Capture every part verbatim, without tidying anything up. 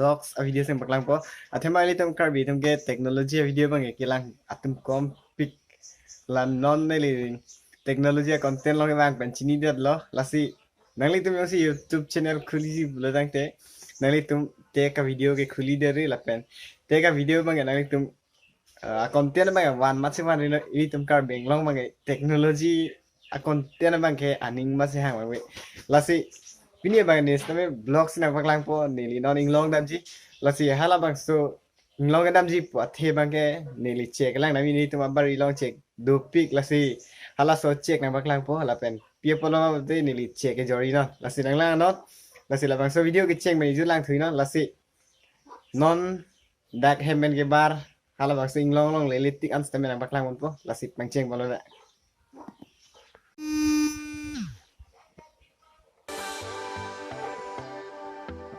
vlogs a-video si nangpaklangpo. Athema ilitum Karbi atum ke technology a-video abang ke kelang atum kompik. La non neli technology a-content along abang pen chinidetlo. Lasi nanglitum jongsi YouTube channel khuliji pulo tangte, nanglitum tech a-video ke khulidetri lapen tech a-video abang ke nanglitum, ah, content abang ke van matsi vanri non, ilitum Karbi Anglong abang ke technology a-content abang ke aning matsi hang abang ke. Lasi pini abang ne sitame vlog si nangpaklangpo, neli non inglong damji. Lasi halabangso inglong kedamji pu athe abang ke neli chek lang nami, nelitum abari along chek dopik, lasi halaso chek nangpaklangpo lapen pi apotlo mate neli chek kejorji non. Lasi nanglang non. Lasi labangso video kecheng pen ijut langthui non. Lasi non dak hem pen kebar halabangso inglong along lele tik an sitame nangpaklangponpo. Lasi pangcheng ponlo da.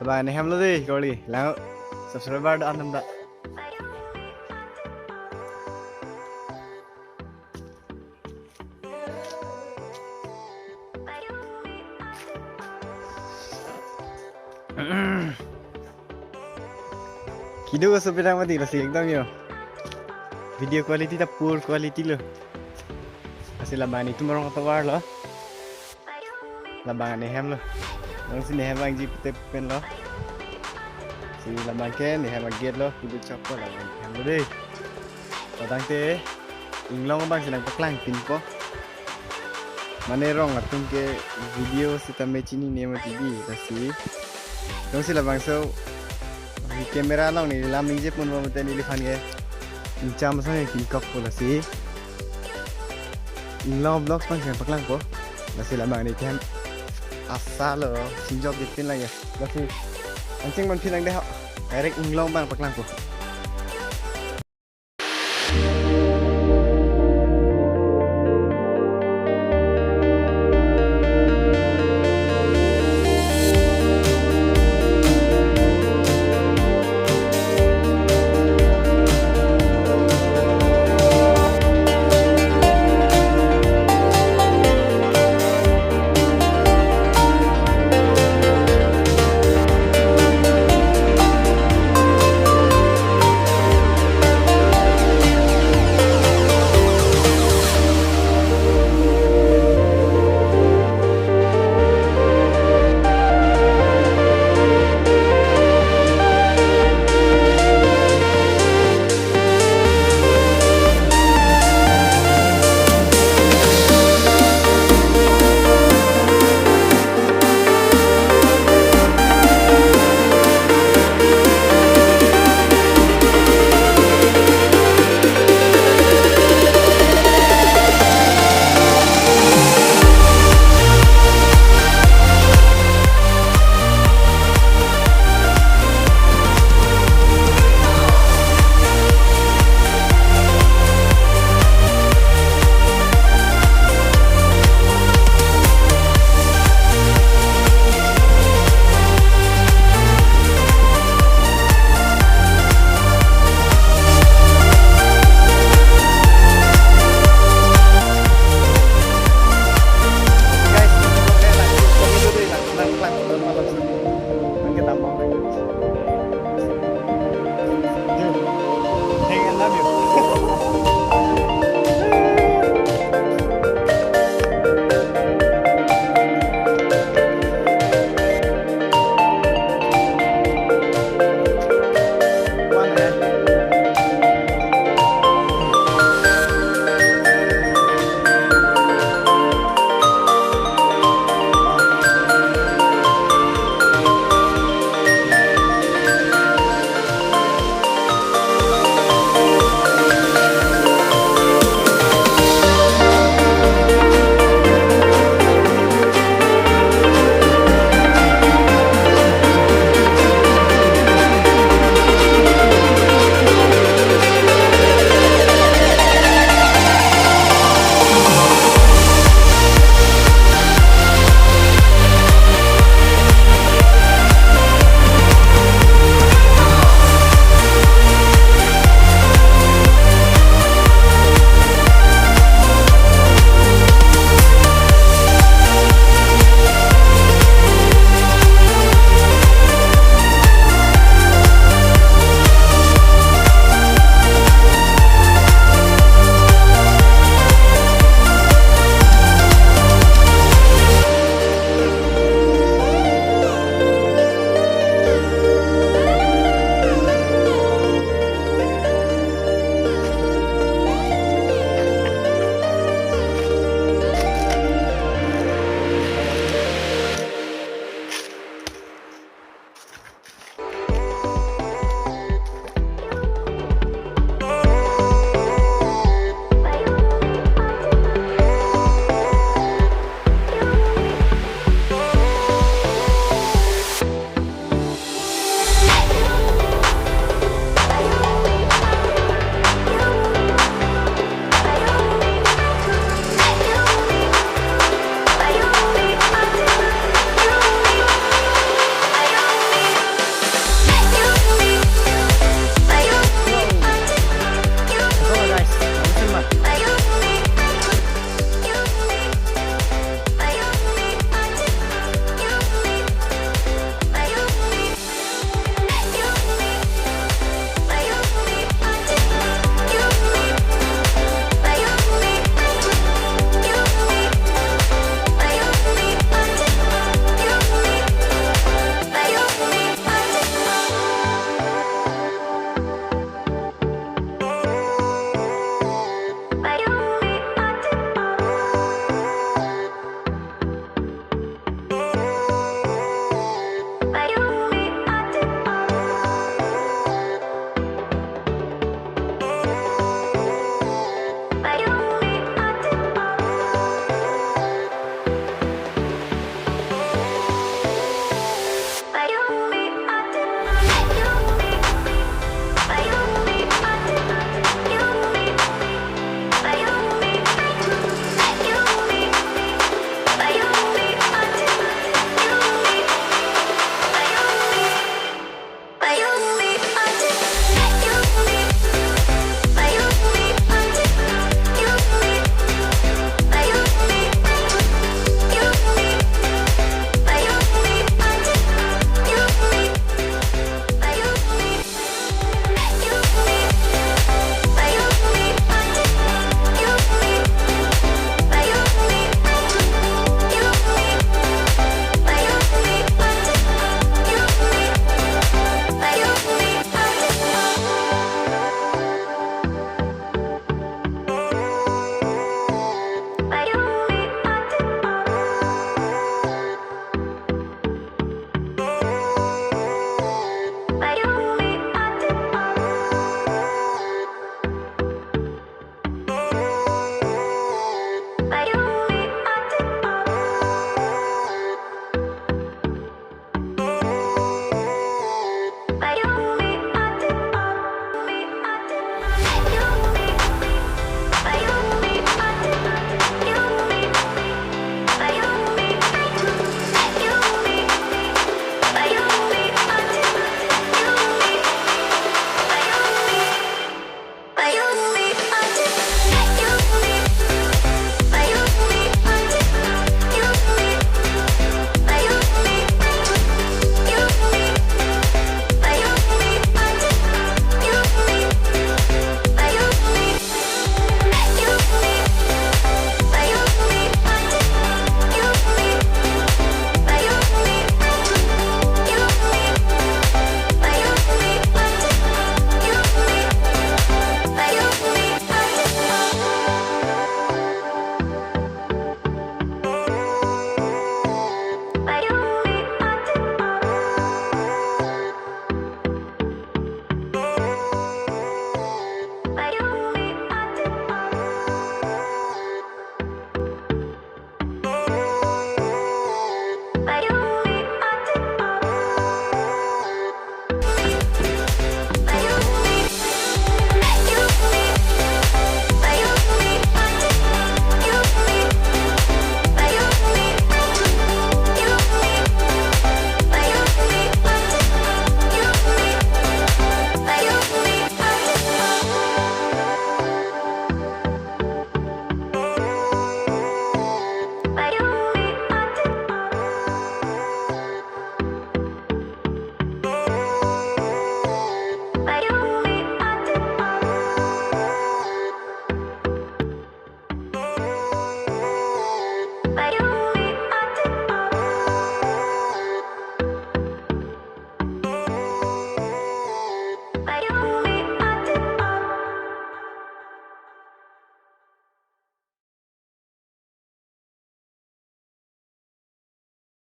Labang ne hemlo dei, kali. Lang subscriber do-an nam da. Kido so pedang mati lasi ekdom yo. Video quality ta poor quality lo. Lasi labang netum arong atovar lo. Labang ne hemlo. Jongsi ne hem vangji pute penlo. Si labang ke ne hem a-gate lo, kido chokpo labang hemlo dei. Padang te inglong abang si nangpaklangpinpo. Mane rong atum ke video sitame chinine mati dei, lasi. Jongsi labangso camera along neli lam ningjeponpo mate neliphan ke ingcham asong ningpinkokpo, lasi inglong vlogs abang si nangpaklangpo. Lasi labang netum asalo singjop jepin lagi. Lasi ancheng man pilang dei ho. Direct inglong abang paklangpo.